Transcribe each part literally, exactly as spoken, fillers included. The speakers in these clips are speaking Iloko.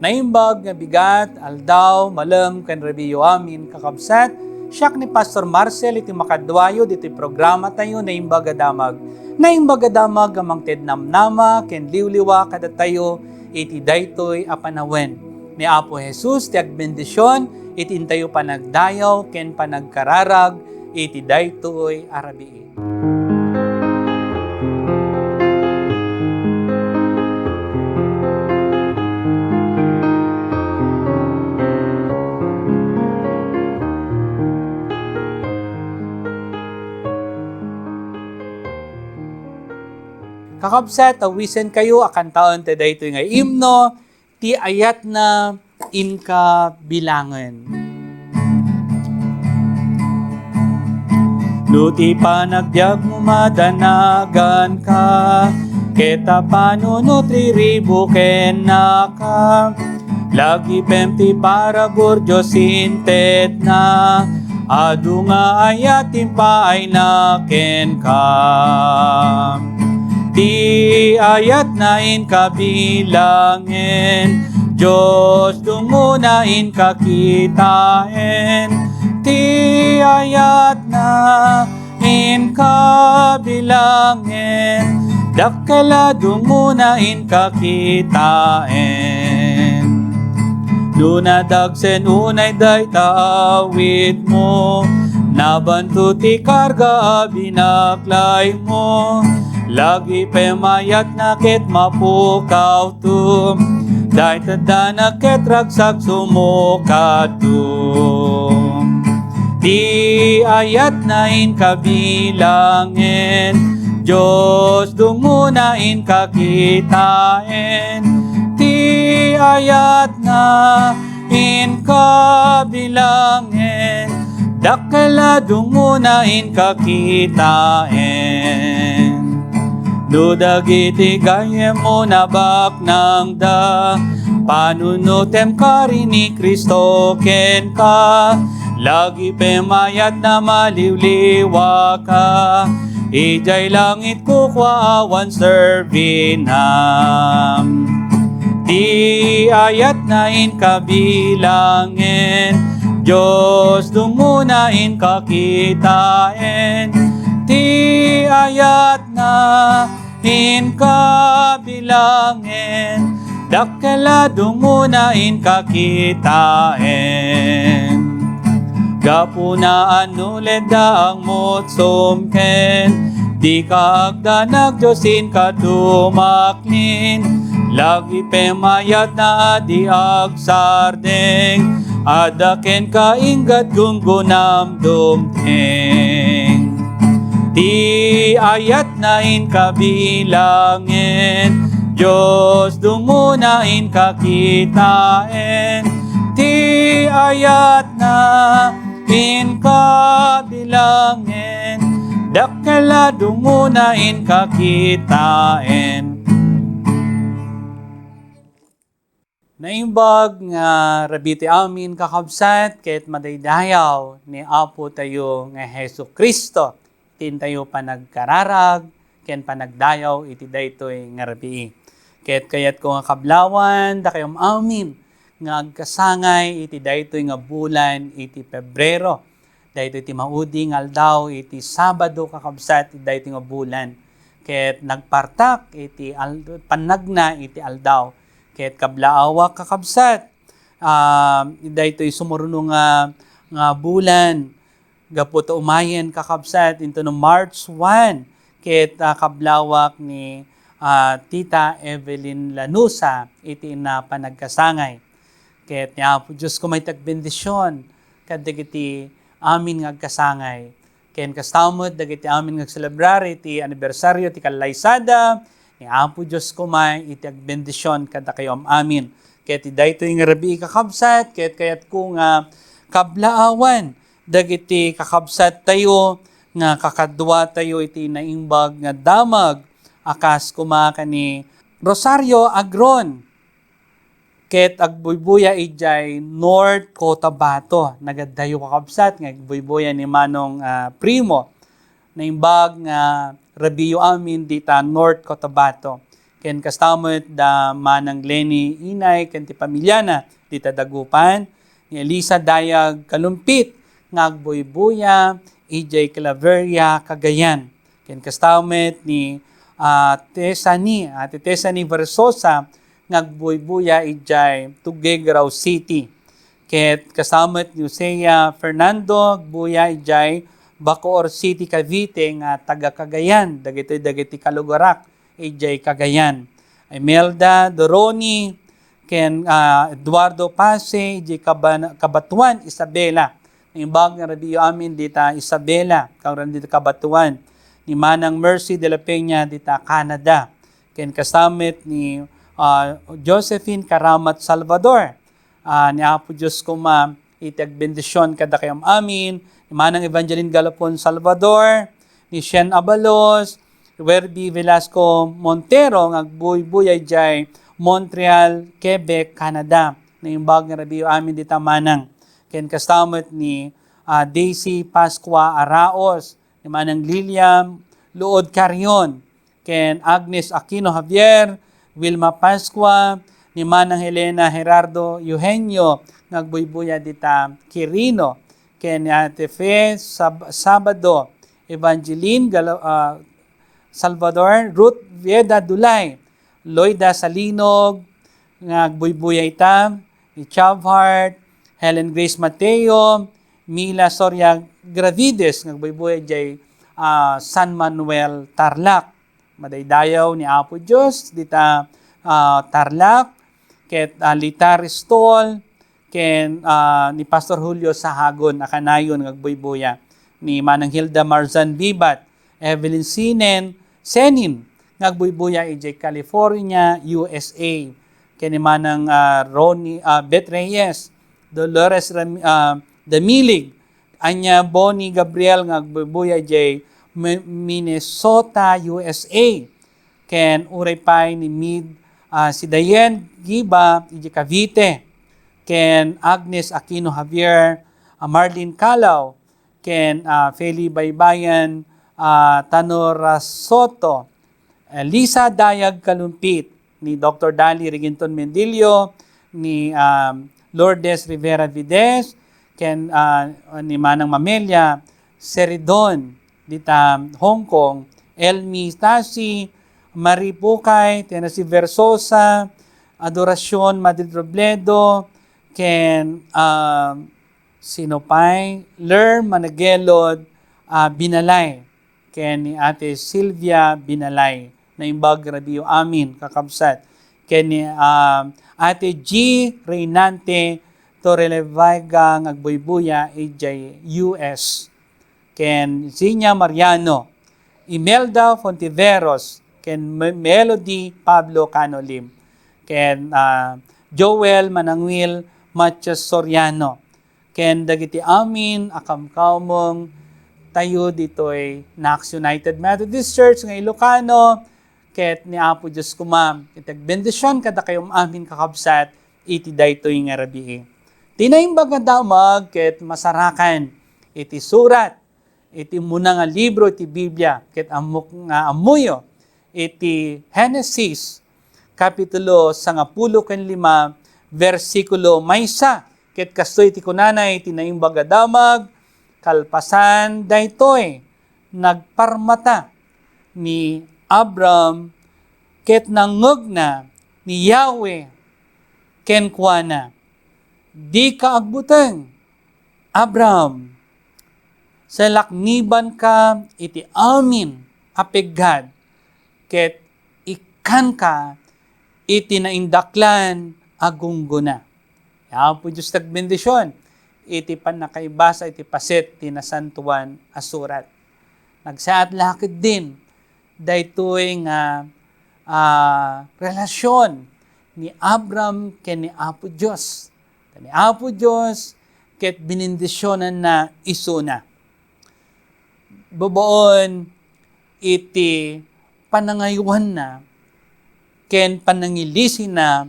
Naimbag nga bigat, aldaw, malem, ken rabiiyo amin, kakabsat, siak ni Pastor Marcel iti makaduayo ditoy programatayo, Naimbag a Damag. Naimbag a Damag nga mangted namnama ken liwliwa kadatayo iti daytoy a panawen. Ni Apo Jesus ti agbendision iti intayo panagdayaw ken panagkararag iti daytoy a rabii. Kakabsat, awisenkayo a kantaen ti daytoy nga imno, ti ayatna inka bilangen. No ti panagbiagmo madanaganka, ket a panunot riribu kennaka, lagipem ti parabur Dios intedna, adu nga ayat ti impaayna kenka. Ti ayatna inka bilangen, Dios dumngona inka kitaen. Ti ayatna inka bilangen, dakkel a dumngona inka kitaen. No nadagsen unay dayta awitmo, nabanto ti karga a binaklaymo, lagipem ayatna ket mapukawto, dayta dana ket ragsak sumukato. Ti ayatna inka bilangen, Dios dumngona inka kitaen. Ti ayatna inka bilangen, dakkel a dumngona inka kitaen. No dagiti gayyemmo nabaknangda, panunotem kari ni Cristo kenka, lagipem ayatna maliwliwaka, idiay langit kukua awan servinam. Ti ayatna inka bilangen, Dios dumngona inka kitaen. Ti ayatna inka bilangen, dakkel a dumngona inka kitaen. Gapuna a no ledda a mutsom ken dika agdanag, Dios inka tumaklin, lagipem ayatna a di agsardeng, adda kenka inggad gunggonam dumteng. Ti ayatna inka bilangen, Dios dumngona inka kitaen. Ti ayatna inka bilangen, dakkel a dumngona inka kitaen. Naimbag nga rabii ti amin, kakabsat, ket madaydayaw ni Apo tayo nga Jesu-Cristo ti intayo panagkararag ken panagdayaw iti daytoy nga rabii. Ket kayatko nga kablawan dakayo amin nga agkasangay iti daytoy nga bulan iti Pebrero. Daytoy ti maudi nga aldaw iti Sabado, kakabsat, iti daytoy nga bulan. Ket nagpartak iti al-, pannagna iti aldaw. Ket kablaawak, kakabsat, ah, daytoy sumuruno nga, nga bulan, gapu ta umayen, kakabsat, intono March one, ket, ah, kablawak ni, ah, Tita Evelyn Lanusa iti inna panagkasangay. Ket ni Apo Dios koma iti agbendision kadagiti amin nga agkasangay. Ken kasta met dagiti amin nga agselebrar iti anibersario ti kallaysada, ni Apo Dios koma iti agbendision kadakayo am-amin. Ket iti daytoy nga rabii, kakabsat, ket kayatko nga kablaawan dagiti kakabsattayo nga kakaduatayo iti naimbag nga damag a kas koma ken ni Rosario Agron. Ket agbuybuya idiay North Cotabato. Nagaddayo, kakabsat, nga agbuybuya ni Manong, ah, Primo. Naimbag nga rabiiyo amin dita North Cotabato. Ken kasta met da Manang Lenny Inay ken ti pamiliana dita Dagupan, ni Elisa Dayag Kalumpit nga agbuybuya idiay Claveria, Cagayan. Ken kasta met ni, ah, Tesani, Ate Tesani Versosa nga agbuybuya idiay Tuguegarao City. Ket kasta met ni Josea Fernando, agbuya idiay Bacoor City, Cavite, nga taga Cagayan, dagitoy dagiti kalugarak idiay Cagayan. Imelda Doroni, ken, ah, Eduardo Pase, idiay Kaban-, Cabatuan, Isabela. Naimbag nga rabii amin dita Isabela, kauran dita Cabatuan. Ni Manang Mercy de la Peña dita Canada. Ken kasta met ni, ah, Josephine Karamat Salvador. Ah, ni Apo Dios koma iti agbendision kadakayo amin, ni Manang Evangeline Galapon Salvador, ni Shen Abalos, Werby Velasco Montero nga agbuybuya idiay Montreal, Quebec, Canada. Naimbag nga rabii amin dita Manang. Ken kasta met ni, ah, Daisy Pascua Araos, ni Manang Lilian Luod Carrion, ken Agnes Aquino Javier, Wilma Pascua, ni Manang Helena Gerardo Eugenio nga agbuybuya dita Quirino, ken ni Ate Fe Sab-, Sabado, Evangeline Galo-, ah, Salvador, Ruth Vieda Dulay, Loida Salinog nga agbuybuya ita, ni Chavhart, Helen Grace Mateo, Mila Soria Gravides nga agbuybuya idiay, ah, San Manuel, Tarlac. Madaydayaw ni Apo Dios dita, ah, Tarlac, ket, ah, Litar Stol, ken, ah, ni Pastor Julio Sahagon a kanayon nga agbuybuya, ni Manang Hilda Marzan Bibat, Evelyn Sinen, Senin, nga agbuybuya idiay California, U S A. Ken ni Manang, ah, Ronnie, ah, Beth Reyes, Dolores Ram-, ah, Damilig, ania Bonnie Gabriel nga agbuybuya idiay Mi-, Minnesota, U S A. Ken uray pay ni Mid, ah, si Dayen Giba idiay Cavite. Ken Agnes Aquino Javier, ah, Marlene Calaw, ken, ah, Feli Baybayan, ah, Tanora Soto, eh, Lisa Dayag Kalumpit, ni Doctor Dali Regenton Mendilio, ni, ah, Lourdes Rivera Vides, ken, ah, ni Manang Mamelia Seridon, dita Hong Kong, Elmi Tasi, Marie Pukay, Tennessee Versosa, Adoracion Madrid Robledo, ken, ah, sino pay? Ler Managelod, ah, Binalay, ken ni Ate Sylvia Binalay. Naimbag rabiyo amin, kakabsat. Ken ni, ah, Ate G Reynante Torrelevega nga agbuybuya idiay U S. Ken Zenia Mariano, Imelda Fontiveros, ken Me-, Melody Pablo Canolim, ken, ah, Joel Mananguil Matias Soriano, ken dagiti amin a kamkameng tayo ditoy Knox United Methodist Church nga Ilocano, ket ni Apo Dios koma iti agbendision kadakayo amin, kakabsat, iti daytoy nga rabii. Ti Naimbag a Damag ket masarakan iti surat iti umuna nga libro iti Biblia, ket ammok nga ammoyo iti Genesis, kapitulo sangapulo ken lima, bersikulo maysa, ket kastoy ti kunana iti Naimbag a Damag, kalpasan daytoy, nagparmata ni Abram ket nangngegna ni Yahweh kenkuana, "Dika agbuteng, Abram. Salaknibanka iti amin a peggad, ket ikkanka iti naindaklan a gunggona." Ni Apo Dios ti agbendision iti pannakaibasa iti paset ti Nasantoan a Surat. Nagsaad la ketdin daytoy nga, ah, relasion ni Abram ken ni Apo Dios. Ni Apo Dios ket binindisionanna isuna. Babaen iti panangaywanna ken panangilisina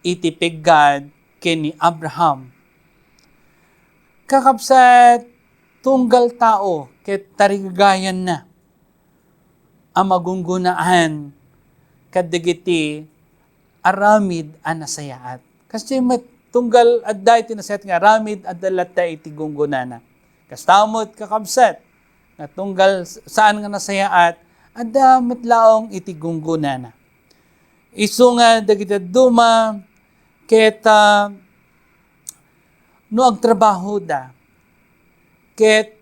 iti peggad ken ni Abraham. Kakabsat, tunggal tao ket tarigagayanna a magunggonaan kadagiti aramid a nasayaat. Kasdiay met, tunggal adda iti nasayaat nga aramid, adda latta iti gunggonana. Kasta met, kakabsat, nga tunggal saan nga nasayaat, adda met laeng iti gunggonana. Isu nga dagiti dadduma, ket, ah, no agtrabahoda, ket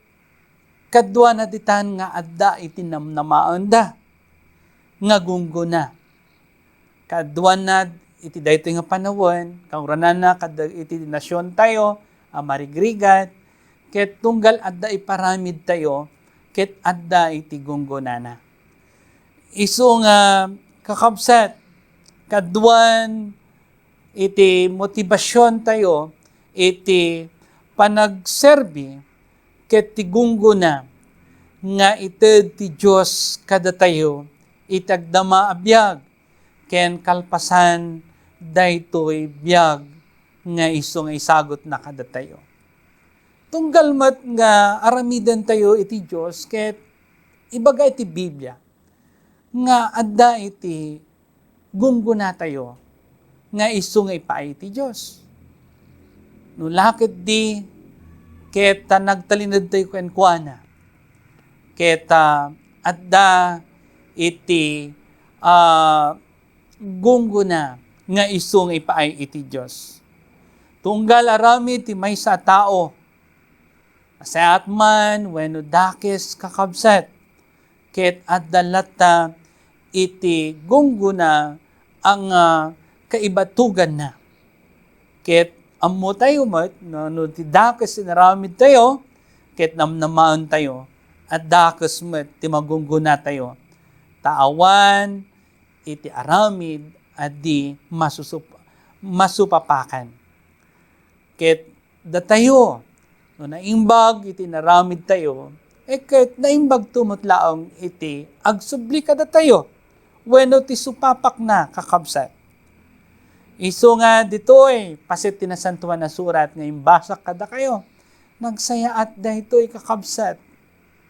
kaduana ditan nga adda iti namnamaenda nga gunggona. Kaduana iti daytoy nga panawen, kaurunana kad-, iti nasiontayo a marigrigat, ket tunggal adda iparamidtayo, ket adda iti gunggonana. Isu nga, kakabsat, kaduan iti motibasiontayo iti panagserbi ket ti gunggona nga ited ti Dios kadatayo iti agdama a biag ken kalpasan daytoy biag nga isu nga isagutna kadatayo. Tunggal met nga aramidentayo iti Dios ket ibaga iti Biblia nga adda iti gunggonatayo nga isu nga ipaay ti Dios. No la ketdi, ket ta nagtalinedtayo kenkuana, ket, ah, adda iti, ah, gunggona nga isu nga ipaay iti Dios. Tunggal aramid ti maysa a tao, nasayaat man wenno dakes, kakabsat, ket adda latta iti gunggona a nga kaibatuganna. Ket ammotayo met no, no ti dakes ti inaramidtayo, ket namnamaentayo a dakes met ti magunggonatayo. Ta awan iti aramid a di masusup-, masupapakan. Ket datayo, no naimbag iti inaramidtayo, e ket naimbagto met laeng iti agsubli kadatayo wenno ti supapakna, kakabsat. Isu nga ditoy, paset ti Nasantoan a Surat nga imbasak kadakayo, nagsayaat daytoy, kakabsat.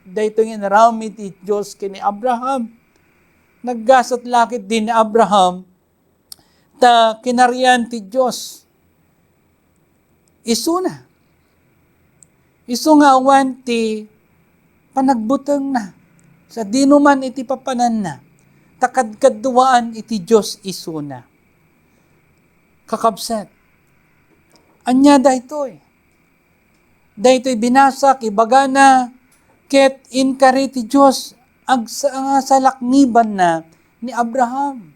Daytoy nga inaramid ti Dios ken ni Abraham. Naggasat la ketdi ni Abraham ta kinarian ti Dios. Isuna. Isu nga awan ti panagbutengna sadino man iti papananna, ta kadkaduaan iti Dios isuna. Kakabsat, ania daytoy? Daytoy binasak, ibagana, ket inkari ti Dios agsa-, nga salaknibanna ni Abraham.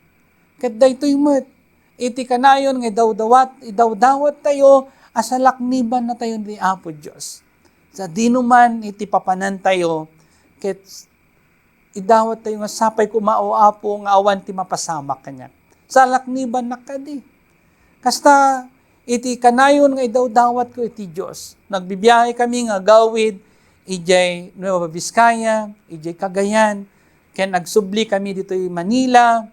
Ket daytoy met, iti kanayon nga idawdawat-, idawdawattayo a salaknibannatayo ni Apo Dios. Sadino man iti papanantayo, ket idawattayo nga sapay koma, O Apo, nga awan ti mapasamak kaniak. Salaknibannak kadi. Kasta, iti kanayon nga idawdawatko iti Dios, nagbibiahe kami nga agawid idiay Nueva Vizcaya, idiay Cagayan, ken agsubli kami ditoy Manila,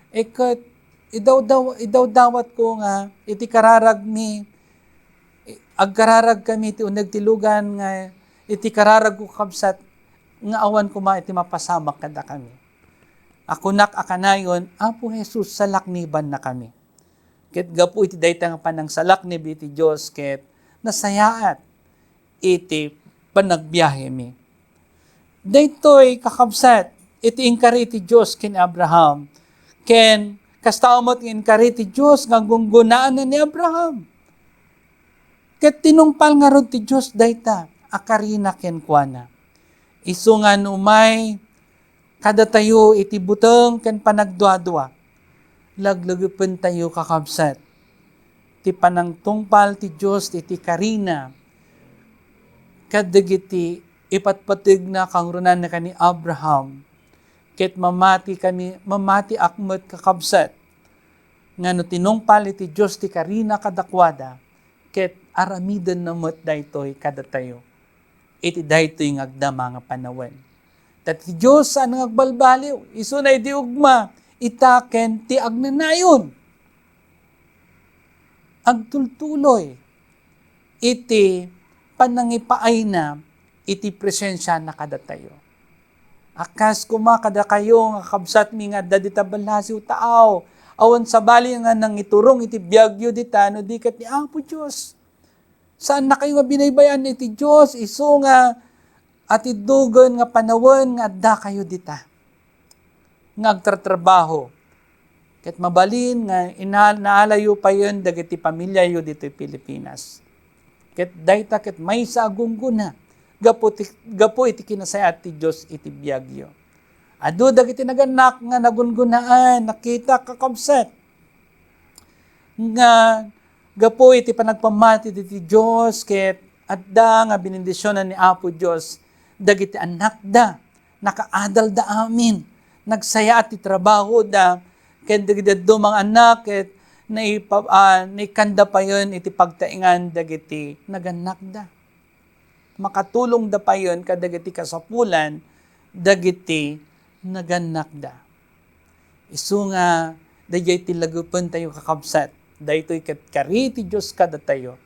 e ket idawdaw-, idawdawatko nga iti kararagmi, agkararag kami ti uneg ti lugan nga iti kararagko, kabsat, nga awan koma iti mapasamak kadakami. A kunak a kanayon, Apo Jesus, salaknibannakami. Ket gapu iti dayta nga panangsalaknib iti Dios ket nasayaat iti panagbiahemi. Daytoy, kakabsat, iti inkari ti Dios ken Abraham. Ken kasta met nga inkari ti Dios nga gunggonaanna ni Abraham. Ket tinungpal ngarud ti Dios dayta a karina kenkuana. Isu nga no umay kadatayo iti buteng ken panagduadua, laglagipentayo, kakabsat, ti panangtungpal ti Dios iti karina kadagiti ipatpategna kangrunanna ken ni Abraham. Ket mamati kami, mamatiak met, kakabsat, nga no tinungpal iti Dios ti karina kadakuada, ket aramidenna met daytoy kadatayo iti daytoy nga agdama nga panawen. Ta ti Dios saan nga agbalbaliw, isuna idi ugma, ita ken ti agnanayon. Agtultuloy iti panangipaayna iti presensiana kadatayo. A kas koma kadakayo nga kakabsatmi nga adda dita ballasiw taaw, awan sabali nga nangiturong iti biagyo dita no di ket ni Apo Dios. Saannakayo nga binaybay-an iti Dios, isu nga atiddogen nga panawen nga addakayo dita nga agtratrabaho. Ket mabalin nga ina-, naalayo payen dagiti pamiliayo ditoy Pilipinas. Ket dayta ket maysa a gunggona gapu ti, gapu iti kinasayaat ti Dios iti biagyo. Adu dagiti nagannak nga nagungonaan, nakita, kakabsat, nga gapu iti panagpammati diti Dios ket adda nga binindisionan ni Apo Dios dagiti annakda, nakaadalda amin, nagsayaat ti trabahoda, ken dagiti dadduma nga annak ket naipa-, ah, naikanda payen iti pagtaengan dagiti nagannakda. Makatulongda payen kadagiti kasapulan dagiti nagannakda. Isu nga daydiay ti lagipentayo, kakabsat. Daytoy ket kari ti Dios kadatayo,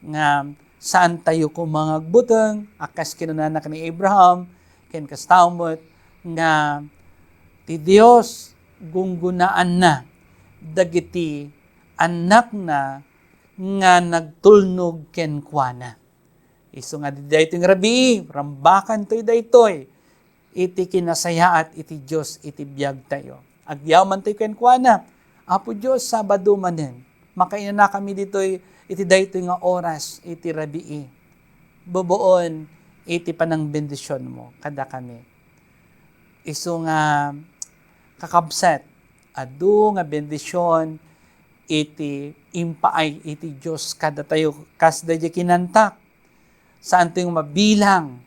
nga saantayo koma nga agbuteng, a kas kinunana ken ni Abraham, ken kasta met nga ti Dios gunggonaanna dagiti annakna nga nagtulnog kenkuana. Isu nga daytoy nga rabii, rambakantoy daytoy iti kinasayaat iti Dios iti biagtayo. Agyamantayo kenkuana, Apo Dios, Sabado manen, makainanakami ditoy iti daytoy nga oras iti rabii. Bubuon iti panangbendisionmo kadakami. Isu nga kakabsat, adu nga bendision iti impaay iti Dios kadatayo, kas daydiay kinantak. Saantayo nga mabilang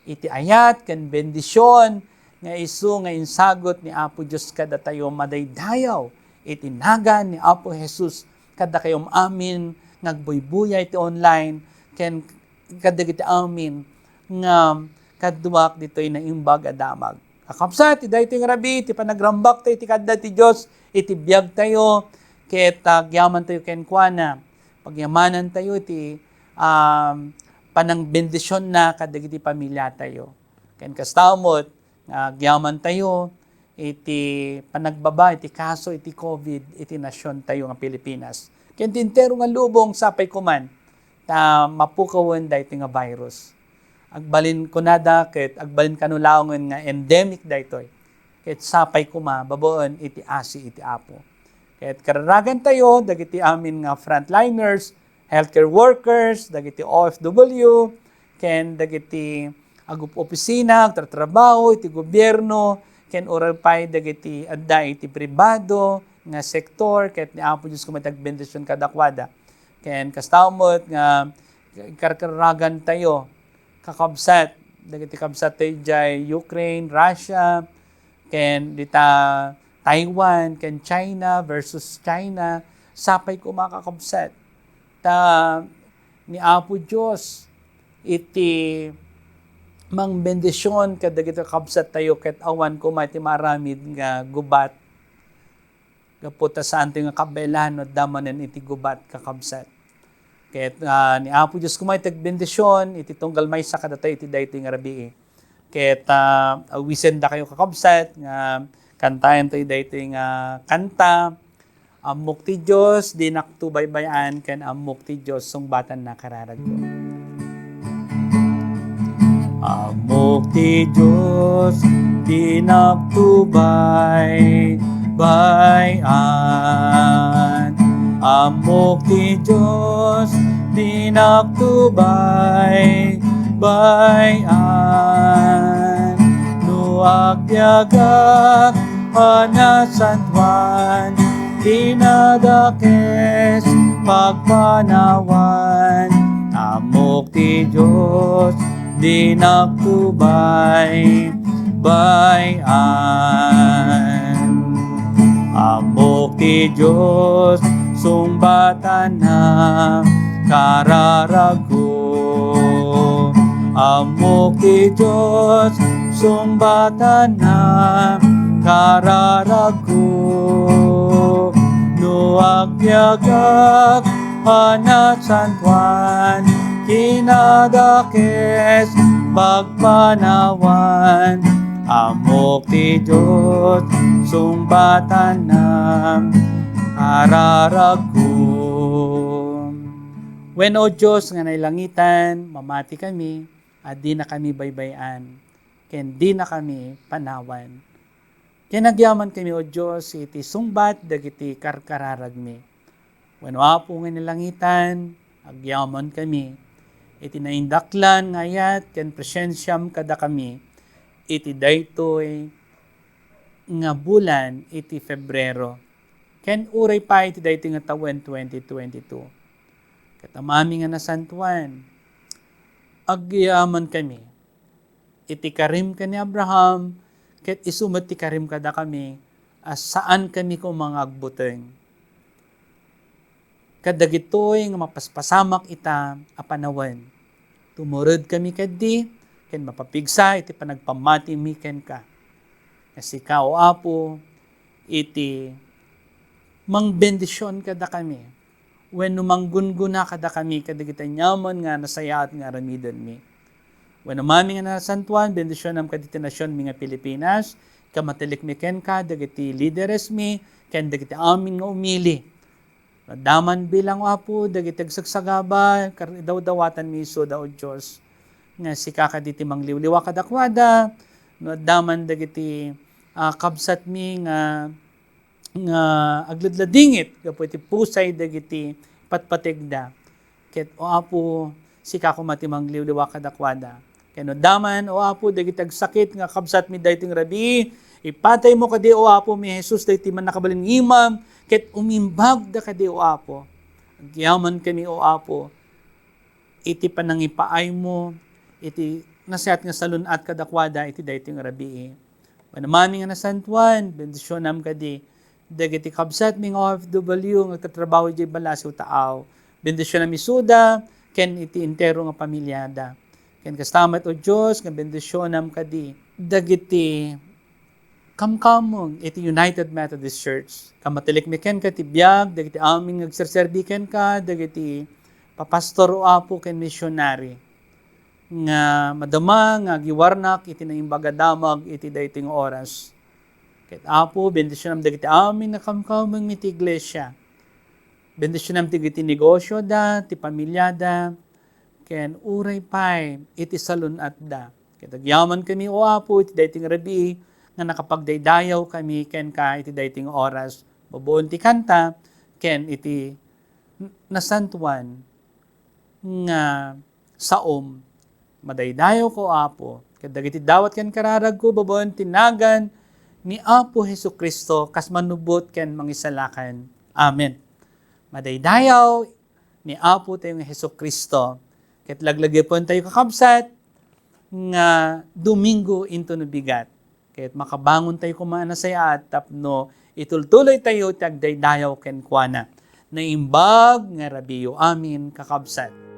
iti ayat ken bendision nga isu nga insagut ni Apo Dios kadatayo madaydayaw iti nagan ni Apo Jesus. Kadakayo amin nga agbuybuya iti online ken kadagiti amin nga kaduak ditoy naimbag a damag. Kakabsat, iti daytoy nga rabii, iti panagrambaktayo iti kanda ti Dios iti biagtayo, ket agyamantayo kenkuana. Pagyamanantayo iti, um, panangbendisionna kadagiti pamiliatayo. Ken kasta met nga agyamantayo iti panagbaba iti kaso iti covid iti nasiontayo nga Pilipinas. Ken ti entero nga lubong, sapay koman ta mapukawen daytoy nga virus. Agbalin kunada ket agbalin kano laengen nga endemic daytoy. Ket sapay koma babaen iti asi iti Apo. Ket kararagantayo dagiti amin nga frontliners, healthcare workers, dagiti O F W, ken dagiti agup-opisina, agtatrabaho iti gobierno, ken uray pay dagiti adda iti pribado nga sektor, ket ni Apo Dios koma ti agbendision kadakuada. Ken kasta met nga karkaragantayo, kakabsat, dagiti kabsat tayo idiay Ukraine, Russia, ken dita Taiwan, ken China versus China, sapay koma, kakabsat. Ta ni Apo Dios iti mangbendision kadagiti kakabsat tayo, ket awan koma iti maaramid nga gubat. Gapu ta saantayo nga kabaelan no adda manen iti gubat, kakabsat. Ket, ah, ni Apo Dios koma iti agbendision iti tunggal maysa kadatayo iti daytoy nga rabii. Ket, ah, awisendakayo, kakabsat, nga kantaentayo daytoy nga kanta, Ammok ti Dios, dinakto baybay-an, ken ammok ti Dios, sungbatanna kararagko. Ammok ti Dios, dinakto baybay-an. Ammok ti Dios, dinakto baybay-an. No agbiagak a nasantoan, dinadakes pagpanawan. Ammok ti Dios, dinakto baybay-an. Ammok ti Dios, sungbatanna kararagko. Ammok ti Dios, sungbatanna kararagko. No agbiagak a nasantoan, kinadakes pagpanawan. Ammok ti Dios, sungbatanam, araragko. Wen, O Dios nga nailangitan, mamati kami, a dina kami baybay-an, ken dina kami panawan. Ken agyaman kami, O Dios, iti sungbat dagiti karkararagmi. Wenno, Apo nga nalangitan, agyaman kami iti naindaklan nga ayat ken presensiam kadakami iti daytoy nga bulan iti Febrero, ken uray pay iti daytoy nga tawen twenty twenty-two. Ket Amami nga nasantuan, agyaman kami iti karim ken ni Abraham, ket isu met ti karim kadakami, a saan kami koma nga agbuteng kadagitoy nga mapaspasamak ita a panawen. Tumured kami kaddi, ken mapapigsa iti panagpammatimi kenka. Nga sika, O Apo, iti mangbendision kadakami, wenno manggungguna kadakami kadagiti aniaman nga nasayaat nga aramidenmi. Wenno, Amami nga nasantuan, bendisionam kadagiti nasionmi nga Pilipinas, kamatelekmi kenka, dagiti lideresmi, ken dagiti amin nga umili. No adda man bilang, O Apo, dagiti agsagsagaba, kar-, idawdawatanmi isuda, O Dios, nga sika kadagiti mangliwliwa kadakuada. No adda man dagiti, ah, kabsatmi nga, nga agladladingit gapu iti pusay dagiti patpategda. Ket, O Apo, sika koma ti mangliwliwa kadakuada. Ken no adda man, O Apo, dagiti agsakit nga kabsatmi daytoy nga rabii, ipataymo kadi, O Apo, mi Jesus, daytoy mannakabalin nga imam, ket umimbagda kadi, O Apo. Agyaman kami, O Apo, iti panangipaaymo, iti nasayaat nga salun-at kadakuada iti daytoy nga rabii. Wenno, Amami nga nasantuan, bendisionam kadi dagiti kabsatmi nga O F W nga agtatrabaho idiay balasu taaw. Bendisionam isuda ken iti entero nga pamiliada. Ken kasta met, O Dios, nga bendisionam kadi dagiti kamkameng iti United Methodist Church. Kamatelekmi kenka ti biag dagiti amin nga agserserbi kenka, dagiti papastor, O Apo, ken misionary nga madama nga agiwarnak iti naimbag a damag iti daytoy nga oras. Ket, Apo, bendisionam dagiti amin nga kamkameng iti iglesia. Bendisionam dagiti negosioda, ti pamiliada, ken uray pay iti salun-atda. Ket agyaman kami, O Apo, iti daytoy nga rabii nga nakapagdaydayaw kami kenka iti daytoy nga oras, babaen ti kanta ken iti nasantuan nga saom. Madaydayawko, Apo, ket dagiti dawat ken kararagko babaen ti nagan ni Apo Jesu-Cristo kas mannubbot ken mangisalakan. Amen. Madaydayaw ni Apo tayo nga Jesu-Cristo. Ket laglagipentayo, kakabsat, nga Domingo into no bigat. Ket makabangon tayo koma a nasayaat tapno itultuloy tayo ti agdaydayaw kenkuana. Naimbag nga rabiiyo amin, kakabsat.